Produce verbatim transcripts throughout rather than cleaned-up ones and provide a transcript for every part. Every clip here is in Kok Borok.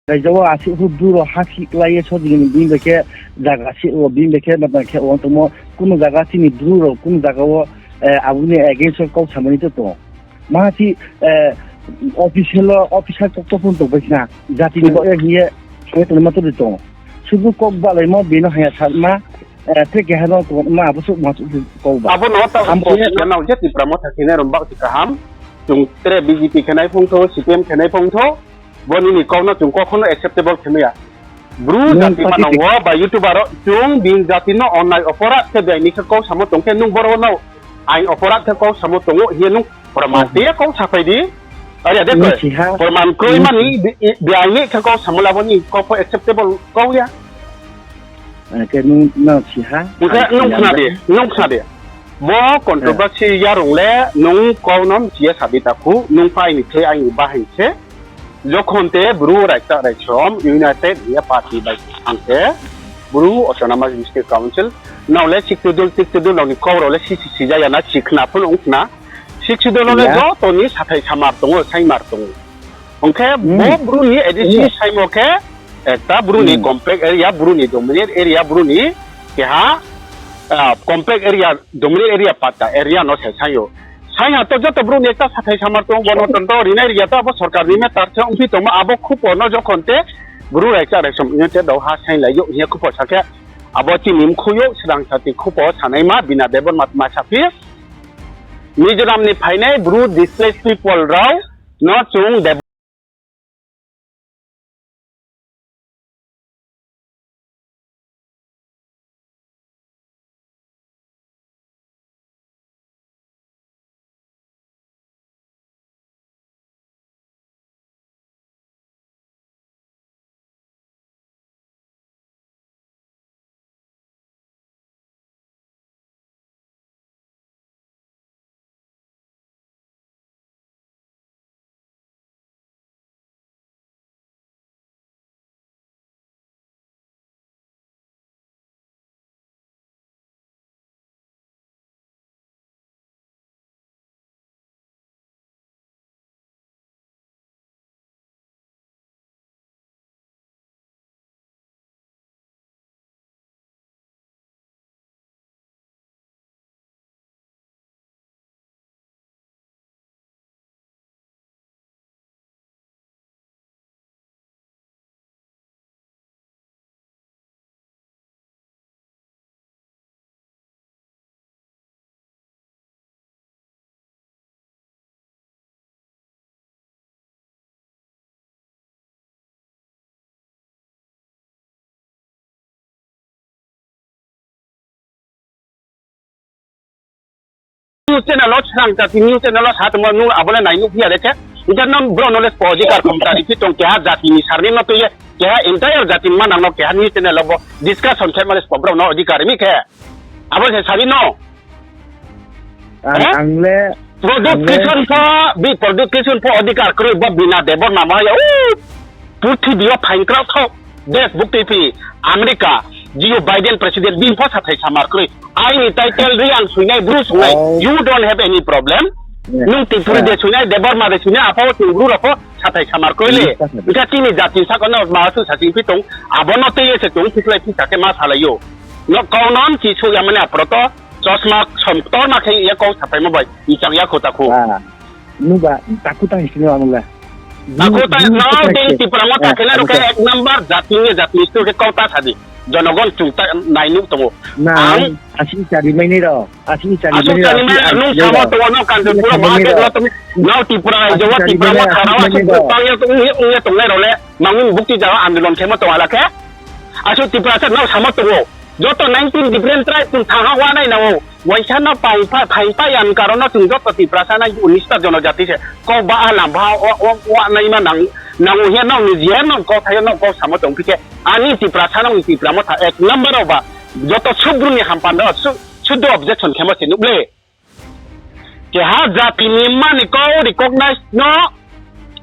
Raijao aswk hwb bru rok ha si klai ye sojini bini bai khe jaga si o bini bai khe matang khe o tongmo kunu jaga chini bru rok kunu jaga o, eh, aboni against o kok samani to tongo. Maha si, eh, official o officer kok to phone tong bai sina jati ni Hmm. bo hiye sanai tongma to tongo. Sudu kok balai mo bino haya sa ma, eh, te keha no tong ma abo sok ma sok kok ba. Abo no ta Am kok khe na je Tipra Motha khe ne rom bak ti kaham. Chung tre B J P khe nai phung tho, C P M khe nai phung tho. Bo nini kokno chwng kokno acceptable khe maya. Bru Nung jati kati manango ba YouTuber rok chwng bini jati no onnai oporat khe bini khe kok samo tong khe nung borok no ain oporat khe kok samo tongo hiye nung proman Aha. tiya kok sapai di. Ari ade Nung koi. siha. Proman koi Nung mani bi, bi aini khe kok samo labo ni kok acceptable kok ya. Eh, khe nung, nung siha, Nungkhe ang nung siya khna di, nung khna di. Bo controversy yarung le nung kok no mchiya sabi takhu, nung pai ni khe aini bahai se. Jokhon te bru raisa raisom United India Party bai ang khe bru Autonomous District Council. Nau le sixth schedule, sixth schedule nau ni kok rok le si si sijaya na si khna phun ung khna. Sixth schedule le Ya. joto ni sathai samar tongo, saimar tongo. Hwnkhe Hmm. bo bru ni A D C Hmm. saimo khe ekta bru ni Hmm. compact area, bru ni dominant area, bru ni keha, ah, compact area, dominant area patta area no se saio. Saiha to joto bru ni ekta sathai samar tongo, bono tonto rinai ria to abo sorkar ni matter se wngpi tongo, abo khupo no jokhon te bru raisa raisom United rok ha sain lai yo hiya khupo sakhe abo chini mkhuyo srang sati khupo sanai ma bina debon mat ma saphi. Mizoram ni phainai bru displaced people rok no chwng debon News channel o srang jati news channel o sa tongma nung abono nai nukya de khe. Hwnkhe nang bro no le spo odhikar khomta rikhi tong keha jati ni sarni no twi keha entire jati ni manang no keha news channel o bo discussion khe male spo bro no odhikar rimi khe. Abo se sabi no. Ang, Eh? ang le, Product ang le creation pho, bi product creation pho odhikar kwrwi bo bina debor mama ya. Purthibio phainkrok thok, desh buktwi phi, America, Joe Biden president, bini pho sathai samar kwrwi. Aini title ri ang suinai, bru sungnai. Oh. You don't have any problem. Yeah. Nung Tripuri Yeah. de suinai, Debbarma de suinai, apo chwng bru rok pho sathai samar kwrwi le. Hmm, sathai. Bikha chini jati saka no ma su sati phi tong, abono tei se tong phiklai phi sake ma salaio. No kaunon chi su yamani aproto, chosma som torma khe ya kau sathai mo bai, ichang ya kho ta kho. Ah. Nuba, taku tang sini anu le. Taku tang, no, dei Tipra Motha khe na rokhe ek number jati ni jati ni stor khe kau ta sadi. Jonogon chungta nai nuk tongo. Na, ang asi chari mai ni ro, asi chari mai ni ro, asi chari mai ni ro, nung samo tongo, no kanjur pura bahai ro. No Tipra, Jowa Tipra Motha rao asi bupang ya tongnai role, mangun bukti jawa andolon khemo tongo ala khe. Asu Tipra sa no samo tongo. Joto nineteen different tribe chwng thangha wanai nango. Waisa no pai pa, phai pa yan karon no chwng joto Tiprasa nai unis ta jonojati se. Kok ba alam ba o, o, o nai ma nang, nango he nang ni je nang kok thayo nang kok samo tong phike. Ani Tiprasa nang Tipra Motha ek number o ba. Joto subru ni hampan do su, sudu objection khemo se nuble. Keha jati ni mani kau recognize no,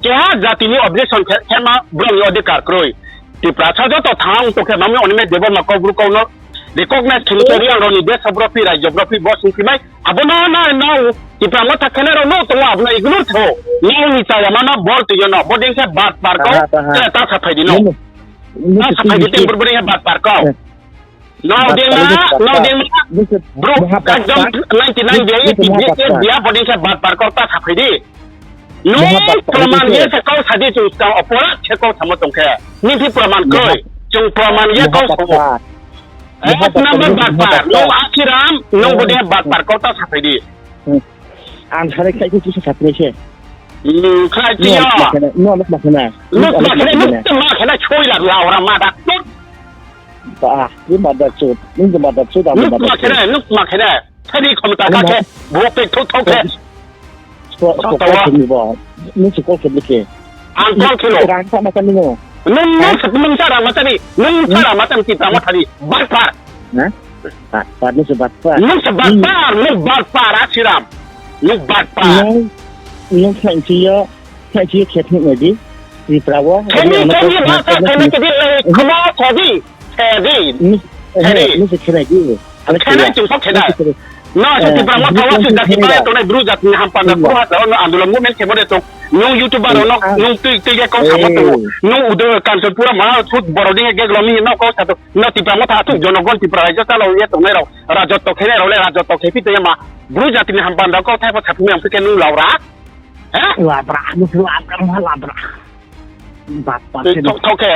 keha jati ni objection khe, khe ma borok ni odhikar kwrwi. Tiprasa joto thang to khe mami oni me Debbarma kau bru kau no Recognize khini khe riyang roni desh brophi, rajyo brophi, bo sungkimai. Abono na, na, Tipra Motha khenai rok no tongo, abono ignore tho. Nini chaya mano bol tuyo no, boding khe bat par ko, Taha, taha. Te ta sa phai di no. Nini, nini Ta sa phai di, tini tini. Boding khe bat par ko. Eh. No Bat ding par na, ko, no bat ding na. Nini Bro, Maha bat ekdom par. Ninety nine Nini, dia, nini Maha bat par. Dia, boding khe bat par ko, ta sa phai di. Nung Maha bat par, praman nini ye se. Se kau sadi chung tang oporat se kau samo tong khe. Nini praman Maha koi. Chung praman ye Maha kau bat samo. Par. Ek number batpar, nung Akhiram, nung bode batpar, kota sapai di. Ang sarai khai khe kisa sapai se. Hmm, khai No, tiyo. Nukma khana, no, nukma khana. Nukma khana, nukma khana, choi la la ora ma dak. Ba, ni ma dak chut, ni ma dak chut, ang ma Nukma dak chut. Khana, nukma khana. Thani khomta ka khe, bo pe thok thok khe. Ko, ko, Tawa. Call khe ni bo. Nung si call khe bikhe. Ang call khe no. Rang sa ma sa ni no. Nung, nung sa, nung sa rang ma sa ni. Nung sa rang ma sa ni, Tipra Motha ni. Batpar. Ha? Batpar, nung si batpar. Nung sa batpar, nung batpar, Akhiram. Nung batpar. Nung, nung sa inchi yo, sa inchi yo khe thik nai di. Tipra wo. Khe ni, khe ni, ma sa, khe ni, khe ni, khe ni, khe ni. Khedi. Nung, Khedi. Nung si khe nai di. Khenai chwng kok khenai. No, se Tipra Motha o se jati bai tongnai bru jati ni hampanda bru ha no andolon movement khemo de tong. Nung YouTuber no nung twi twi ge kok samo tong. Nung udo Kanchanpura ma thut borok ding ge glom ni no kok sa tong. No Tipra Motha athuk jonogon Tipra rajyo chalo ye tongnai rok. Rajotto khenai rok le rajotto khepi tong ma. Bru jati ni hampanda kok thai pho sathumai ang phike nung laura. He? Labra, nung labra, ma labra. Bat, bat, Twi thok thok khe.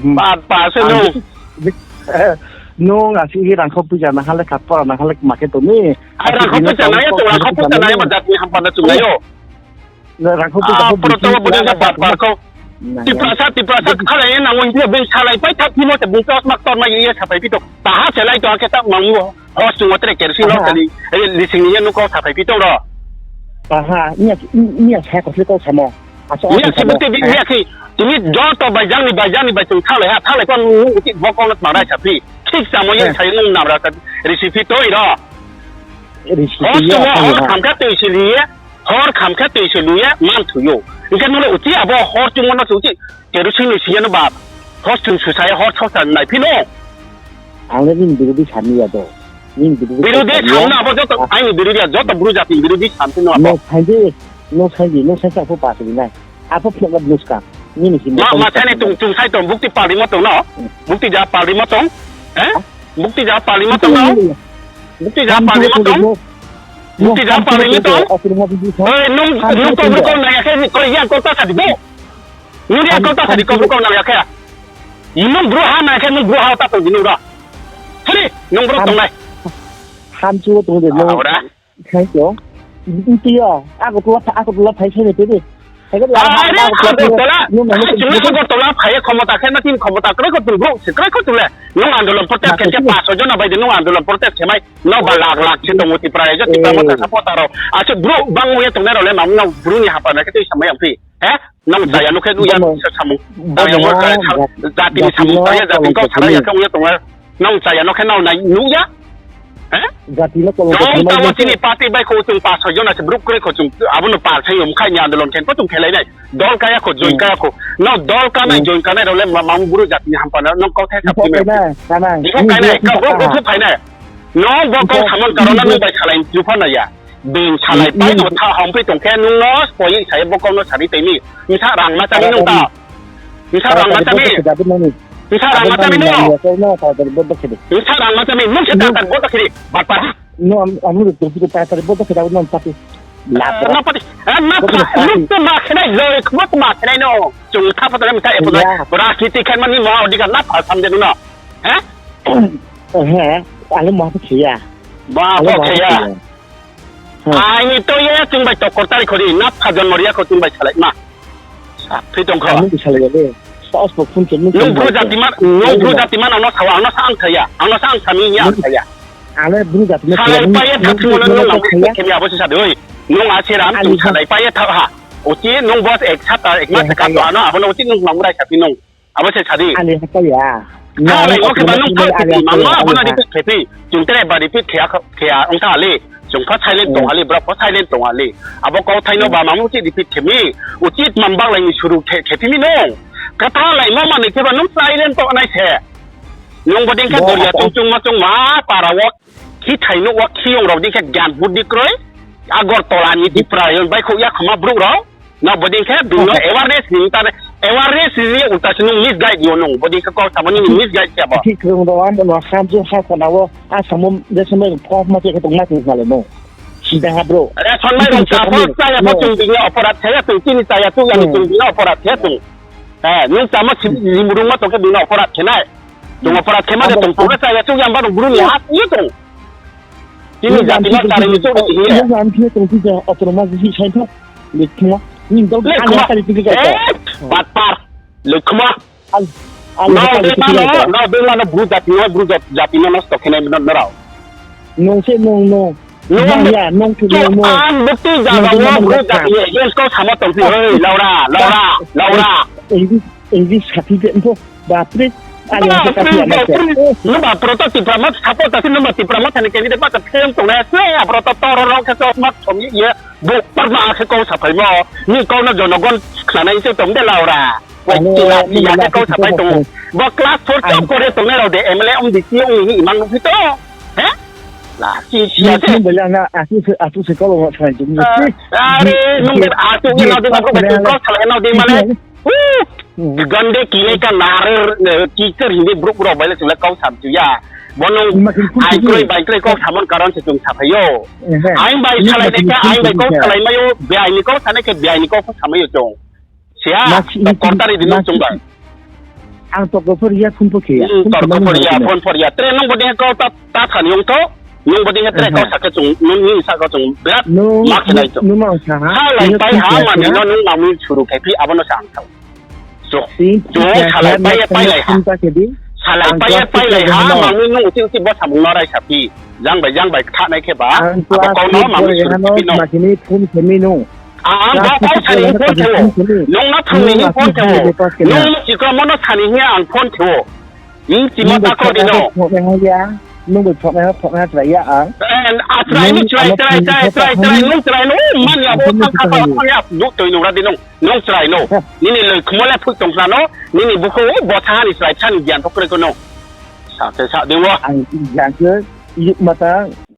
Hmm. Ba, ba, se Ang nung. Nung asi i rangkho puja na hale khat pora na hale ma khe toni. Ai rangkho puja na ya, to rangkho puja na ya, ba jat ni hampanda chung na yo. Rangkho puja Ah, ko pro to bisi bo de ba ba ba ko. Na ya. Tiprasa, Tiprasa, khala ye na wong dia beng salai pai thak timo te bung tos mak tor ma ye sapai pito. Ta ha se lai to ha ke ta mang wo. Hos chung otre kersi lo Aha. Tali. Eh, lising ni ya nu ko sapai pito ro. Aha, nya, nya sa ko se ko samo. Aso, Iya aso, si bukti di iya si. Tini joto bai jangni bai jangni bai tong thalai ha thalai ko nung uti bokong no tmang rai sa phi. Thik samo ye Eh. Sai nung nam ra sa risipi to iro. Risipi Hor to iya, mo iya, hor iya. Kham kha twi si liye. Hor kham kha twi si liye man thuyo. Engke nule uti abo hor chung no uti. Kerosene ni siya no bab. Hor chung su sai hor chok sa nai phi no. Ang le nini birodhi sani ya do. Nini birodhi Birodhi sani ya. Samna abo joto, Ah. Aini birodhi ya, joto bru jati birodhi samti no abo. No sanji, no sanji, no sanji apo pasri nai. Apo phunga bluska. Nini si Ma, no ma sanji sani apo. Tung, tung sai tong, bukti pali ma tong no? Hmm. Bukti ja pali ma tong? Eh? Ah? Bukti ja pali ma tong no? Bukti ja pali ma tong? Bukti ja pali ma tong? Oi, nung, nung ko, nung ko na ya ke, ko ya ko ta sa di bo. Nung ya kau ta sadi kau kau nang ya khe. Nung bru ha nang khe nung bru ha ta tong di nung ra. Hari nung bru tong nai. Ham chu tong de nung. Ora. Thank you. Tiyo, aku tu aku tu phai sini tu di. Hari aku tu tola. Nung nang tu aku tola phai khomota khe na tin khomota kre ko tu bru, kre ko tu le. Nung andolon protest khe pa so jona bai de nung andolon protest khe mai. No ba lak lak se tongo Tipra raijo, Tipra Motha supporter rok. Asuk bru bang ya tongnai rok le mam no bru ni hapa na khe tei samai ang phi. He? Nong chaya no khe nuya samung. Chaya mo jati ni samung chaya jati ko sara ya khe tongo. Nong chaya no khe nong nai nuya. He? Jati no tolong Jong tawa chini party bai ko chung pa soi jona se bru kre ko chung abo no par sai um khai ni andolon khen ko chung khelai nai. Dol kaya ko join kaya ko. No dol kanai join kanai rok le mam bru jati ni hampa na nong kok thai sa phi me. Iko kanai ka bru ko phainai. No bo kok samon karona nong bai salai tu pha na ya. Beng salai pai no tha hom pai tong khe nung no poi sai bo kok no sari tei mi. Misa rang ma chami nung ta. Misa rang ma chami. Misa rang ma chami no. Misa rang ma chami nung se ta ta bo ta khiri. Bat pa. No, am, am, tu tu ta ta bo ta khiri no pati. Na pati. Na pa. Nung tu ma khenai loi khmo tu ma khenai no. Chung tha pa ta misa e pa. Rakiti khen mani ma odika na pa sam de no. He? He, ale ma pa khiya. Ma pa khiya. Aini to ye chwng bai tokor tari khori na phajon moriya kho chwng bai salai ma. Sa phi tong kho. Ani salai de. Sa os bo phun ke nung. Nung bru jati man, nung bru jati man ano sawa ano sa ang thaya. Ano sa ang sami ya ang thaya. Ane bru jati man. Salai pa ye thak simo nung nung ke ya bo sa doi. Nung a se ram chwng salai pa ye thak ha. Uchi nung bos ek sat ek mas ka to ano abo no uchi nung mamrai sa phi nung. Abo se sadi. Ani hakaya. Thalai o khe ba nung thal khe mama abo na repeat khe phi. Chung tere ba repeat khe khe ong tha ali. Chung pha silent tong ali, bro pha silent tong ali. Abo kok thai no ba mamu chi repeat khe mi. Uchit mam bak lai ni suru khe khe phi mi no. Ka thalai mo mani khe ba nung silent to nai se. Nung bodin khe Bo doria apa? Chung chung ma chung ma para o khi thai nuk o khiyong rok di khe gyan budi kroi. Agartala ni Tipra yon bai khuk ya khama bruk rok. No bodin khe bini Apa? Awareness ni ta awareness ni ulta si nung misguide yo nung bodin khe kok samo ni misguide ya bo. Khi krung rok ano no ham chung ha khana o a samo de samo kok ma che khe tong ma chung khale no. Sida ha bro. Ration mai rok chapor chaya pho chung bini oporat khe ya chung chini chaya chung ya ni chung bini oporat khe ya chung. Eh, nung chama si limurung ma tong khe bini oporat khe nai. Chung oporat khe ma de tong pura chaya chung ya ba rok guru ni ha ye tong. Chini jati no chari ni chung hi ye. Nung jam khe tong ti ja otoroma ji sai tho. Lekma. Ni dok ani kali ti ga. Eh, patpar. Lekma. Al, al, no, al, de ma no, no, de ma no, bru jati no, bru jat-, jati no, nosto khenai no, no rao. No se, no, no. No, no, ya, no, no, no. Ang bukti jaga no, no, bru jati no, yes, kau sama tong si, hei, Laura, Laura, Laura. English, English certificate, info, bapre, ali yang kata ya, no, no, ba, proto Tipra mat, support, tapi no, Tipra mat, tani kini depa, tapi yang tong na, se, proto toro, rok, ke, mat, tong, ye, bu, parma, ke, kau, sapai, mo, ni, kau, na, jonogon, khana, itu, tong, de, Laura. Wai, ano, tila, ano, tila, ano, khe kau ano, sapai ano, tongo. Bo class four ano, chok kore tongnai rok de M L A wng di si wng hi imang nukhi to. He? La, si, si, ano, ase. Ano, bela, ano, asu se, asu se kau lo sai tongo. Ah, are, nung de asu ye nau de ma kau bai kau salai nau de male. Hu! Gande kile ka narer, eh, teacher hindi bruk brok bai le chule kau sam tu ya. Bono ai kroi bai kroi kau samon karon se chung sapai yo. Ai bai salai ne ka, ai bai kau salai mayo, be ai ni kau sane ke be ai ni kau samai yo chung. Siya, ma si, tok kortari di nung ma si, chungba. Ang tok ko phor ya, phone po khe ya. Hmm, phone tok ko phor ya, phone por ya. Tre nung boding ko ta, ta thani yung to. Nung boding tre ko sakhe chung, nung ni sa ko chung. Berat, mak nai chung. Nung ma sa ha. Ha lai pai ha ma ni no nung ma mui churu khe phi abono sa ang thau. Chuk. Chung sa lai pai ya, pai lai ha. Sa lai pai ya, pai lai ha ma mui nung uti uti bo samung no rai sa phi. Jang bai, jang bai tha nai khe ba. Abo ko no ma mui churu khe phi no. Ma si ni phone khe mi nung. Ang bo kau sani phone theo. Nung na thangni phone theo. Nung chikromo no sani hiya ang phone theo. Nung chima ta ko dino. Nung bo phone ha phone ha try ya ang. Atrai ni try try try try try nung try no man ya bo thang kha pa ya du toi nung ra dino. Nung try no. Nini loi khmole phuk tong khna no. Nini buko bo thani try thani gyan thok kre ko no. Sa te sa dino. Ang gyan ke yuk mata.